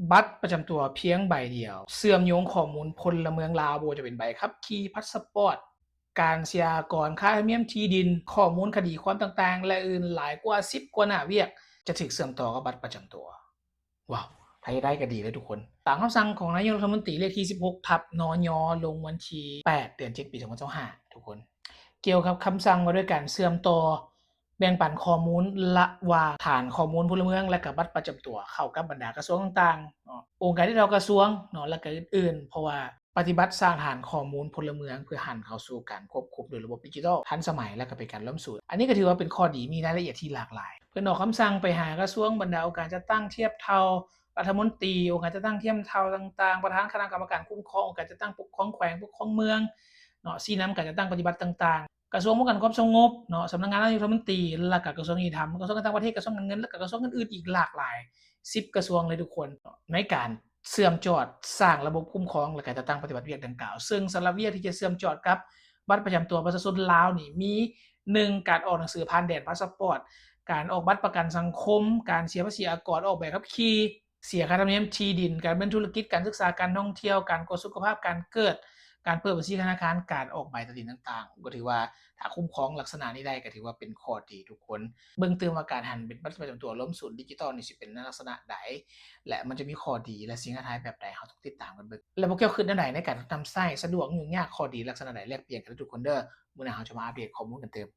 ບັດປະຈຳຕົວພຽງໃບດຽວ ເຊື່ອມໂຍງຂໍ້ມູນພົນລະເມືອງລາວ ບໍ່ວ່າຈະເປັນໃບຂັບຂີ່, ພາສປອດ, ການເສຍອາກອນ, ຄ່າທຳນຽມທີ່ດິນ, ຂໍ້ມູນຄະດີຄວາມຕ່າງໆ ແລະ ອື່ນຫຼາຍກວ່າສິບກວ່າໜ້າວຽກ ຈະຖືກເຊື່ອມຕໍ່ກັບບັດປະຈຳຕົວ. ວ້າວ ຖ້າເຮັດໄດ້ກໍດີເລີຍທຸກຄົນ. ຕາມຄຳສັ່ງຂອງນາຍົກລັດຖະມົນຕີເລກທີສິບຫົກ ທັບ ນຍ ລົງວັນທີແປດ ເດືອນເຈັດ ປີສອງພັນຊາວຫ້າ ທຸກຄົນ, ກ່ຽວກັບຄຳສັ່ງວ່າດ້ວຍການເຊື່ອມຕໍ່ ແບ່ງປັນຂໍ້ມູນລະຫວ່າງຖານຂໍ້ມູນພົນລະເມືອງ ແລະ ກະບັດປະຈຳຕົວ ເຂົ້າກັບບັນດາກະຊວງຕ່າງໆເນາະ, ອົງການຕິດຕໍ່ກະຊວງເນາະ ແລະ ກະອື່ນໆ ເພາະວ່າປະຕິບັດສ້າງຖານຂໍ້ມູນພົນລະເມືອງ ເພື່ອຫັນເຂົ້າສູ່ການຄວບຄຸມໂດຍລະບົບດິຈິຕອນທັນສະໄໝ ແລະ ກະເປັນການລວມສູນ. ອັນນີ້ກໍຖືວ່າເປັນຂໍ້ດີ ມີລາຍລະອຽດທີ່ຫຼາກຫຼາຍ. ເພິ່ນອອກຄຳສັ່ງໄປຫາກະຊວງ, ບັນດາອົງການຈັດຕັ້ງທຽບເທົ່າ, ລັດຖະມົນຕີ, ອົງການຈັດຕັ້ງທຽບເທົ່າຕ່າງໆ, ປະທານຄະນະກຳມະການຄຸ້ມຄອງ, ອົງການຈັດຕັ້ງປົກຄອງແຂວງ, ປົກຄອງເມືອງເນາະ, ຊີ້ນຳການຈັດຕັ້ງປະຕິບັດຕ່າງໆ. ກະຊວງປ້ອງກັນຄວາມສະຫງົບເນາະ, ສຳນັກງານນາຍົກລັດຖະມົນຕີ ແລະ ກະກະຊວງຍຸຕິທຳ, ກະຊວງການຕ່າງປະເທດ, ກະຊວງການເງິນ ແລະ ກະກະຊວງອື່ນໆອີກຫຼາກຫຼາຍສິບກະຊວງເລີຍທຸກຄົນ, ໃນການເຊື່ອມຈອດສ້າງລະບົບຄຸ້ມຄອງ ແລະ ການຈັດຕັ້ງປະຕິບັດວຽກດັ່ງກ່າວ. ເຊິ່ງສຳລັບວຽກທີ່ຈະເຊື່ອມຈອດກັບບັດປະຈຳຕົວປະຊາຊົນລາວນີ້ ມີ ໜຶ່ງ ການອອກໜັງສືຜ່ານແດນ, ພາສປອດ, ການອອກບັດປະກັນສັງຄົມ, ການເສຍພາສີອາກອນ, ອອກໃບຂັບຂີ່, ເສຍຄ່າທຳນຽມທີ່ດິນ, ການດຳເນີນທຸລະກິດ, ການສຶກສາ, ການທ່ອງທ່ຽວ, ການກວດສຸຂະພາບ, ການເກີດ, ການເປີດບັນຊີທະນາຄານ, ການອອກໃບຕາດິນຕ່າງໆ. ກໍຖືວ່າຖ້າຄຸ້ມຄອງລັກສະນະນີ້ໄດ້ ກໍຖືວ່າເປັນຂໍ້ດີທຸກຄົນ. ເບິ່ງຕື່ມວ່າການຫັນເປັນບັດປະຈຳຕົວລວມສູນດິຈິຕອນນີ້ຊິເປັນໃນລັກສະນະໃດ ແລະ ມັນຈະມີຂໍ້ດີ ແລະ ສິ່ງທ້າທາຍແບບໃດ, ເຮົາຕ້ອງຕິດຕາມກັນເບິ່ງ. ແລະ ພວກເຈົ້າຄິດແນວໃດໃນການນຳໃຊ້? ສະດວກ, ຫຍຸ້ງຍາກ, ຂໍ້ດີລັກສະນະໃດ? ແລກປ່ຽນກັນເດີທຸກຄົນເດີ. ມື້ໜ້າເຮົາຈະມາອັບເດດຂໍ້ມູນກັນຕື່ມ.